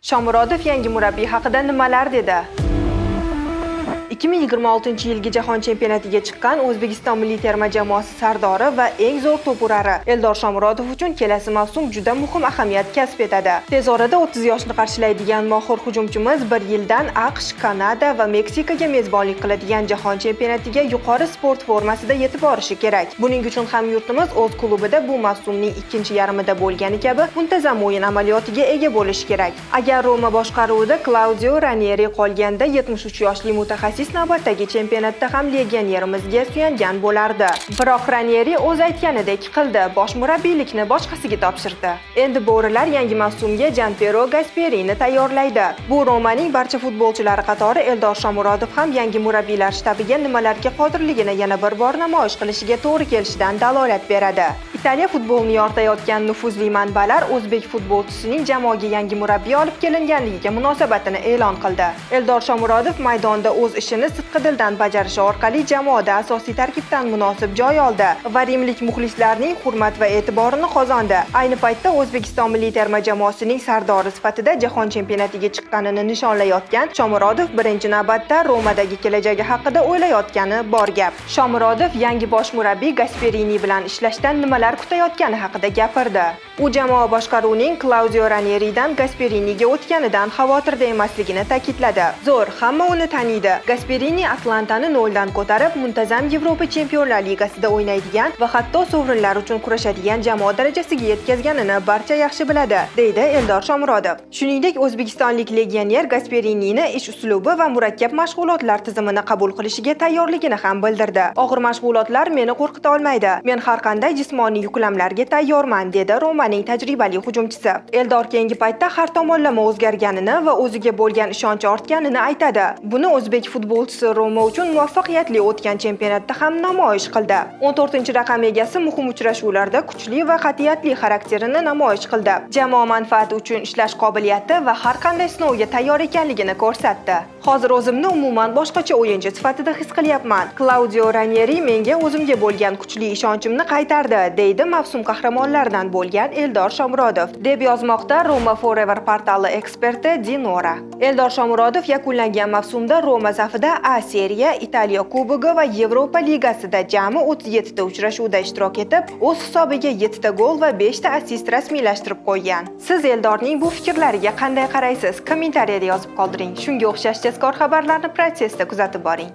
Shomurodov yangi murabbiy haqida nimalar dedi? 2026-yilgi Jahon chempionatiga chiqqan O'zbekiston milliy terma jamoasi sardori va eng zo'r to'p urari Eldor Shomurodov uchun kelasi mavsum juda muhim ahamiyat kasb etadi. Tez orada 30 yoshni qarshilaydigan mohir hujumchimiz bir yildan AQSh, Kanada va Meksikaga mezbonlik qiladigan Jahon chempionatiga yuqori sport formasida yetib borishi kerak. Buning uchun ham yurtimiz o'z klubida bu mavsumning ikkinchi yarmida bo'lgani kabi muntazam o'yin amaliyotiga ega bo'lishi kerak. Agar Roma boshqaruvida Klaudio Ranieri qolganda, 73 yoshli mutaxassis navbatdagi chempionatda ham legionerimizga suyangan bo'lardi. Biroq Ranieri o'z aytganidek qildi, bosh murabbiylikni boshqasiga topshirdi. Endi bo'rilar yangi mavsumga Janpiero Gasperini tayyorlaydi. Bu Romaning barcha futbolchilari qatori Eldor Shomurodov ham yangi murabbiylar shtabiga nimalarga qodirligini yana bir bor namoyish qilishiga to'g'ri kelishidan dalolat beradi. Italiya futbolini yoritayotgan nufuzli manbalar o'zbek futbolchisining jamoaga yangi murabbiy olib kelinganligiga munosabatini e'lon qildi. Eldor Shomurodov maydonda o'z ishini sidqidildan bajarishi orqali jamoada asosiy tarkibdan munosib joy oldi va rimlik muxlislarning hurmat va e'tiborini qozondi. Ayni paytda O'zbekiston milliy terma jamoasining sardori sifatida Jahon chempionatiga chiqqanini nishonlayotgan Shomurodov birinchi navbatda Romadagi kelajagi haqida o'ylayotgani bor gap. Shomurodov yangi bosh murabbiy Gasperini bilan ishlashdan nimalar kutayotgani haqida gapirdi. U jamoa boshqaruvining Klaudio Ranieridan Gasperiniga o'tganidan xavotirda emasligini ta'kidladi. Zo'r, hamma uni taniydi. Gasperini Atlantani noldan ko'tarib, muntazam Yevropa Chempionlar Ligasida o'ynaydigan va hatto sovrinlar uchun kurashadigan jamoa darajasiga yetkazganini barcha yaxshi biladi, deydi Eldor Shomurodov. Shuningdek, o'zbekistonlik legioner Gasperinini ish uslubi va murakkab mashg'ulotlar tizimini qabul qilishiga tayyorligini ham bildirdi. "Og'ir mashg'ulotlar meni qo'rqita olmaydi. Men har qanday jismoniy yuklamlarga tayyorman", dedi Romaning tajribali hujumchisi. Eldor keyingi paytda har tomonlama o'zgarganini va o'ziga bo'lgan ishonchi ortganini aytadi. Buni o'zbek futbolchisi Roma uchun muvaffaqiyatli o'tgan chempionatda ham namoyish qildi. 14-raqam egasi muhim uchrashuvlarda kuchli va qat'iyatli xarakterini namoyish qildi. Jamoa manfaati uchun ishlash qobiliyati va har qanday sinovga tayyor ekanligini ko'rsatdi. "Hozir o'zimni umuman boshqacha o'yinchi sifatida his qilyapman. Klaudio Ranieri menga o'zimga bo'lgan kuchli ishonchimni qaytardi", deydi mavsum qahramonlaridan bo'lgan Eldor Shomurodov, deb yozmoqda Roma Forever portali eksperti Dinora. Eldor Shomurodov yakunlangan mavsumda Roma safida A Seriya, Italiya Kubogi va Yevropa Ligasida jami 37 ta uchrashuvda ishtirok etib, o'z hisobiga 7 ta gol va 5 ta assist rasmiylashtirib qo'ygan. Siz Eldorning bu fikrlariga qanday qaraysiz? Kommentariyada yozib qoldiring. Shunga o'xshash tezkor xabarlarni Protsessda kuzatib boring.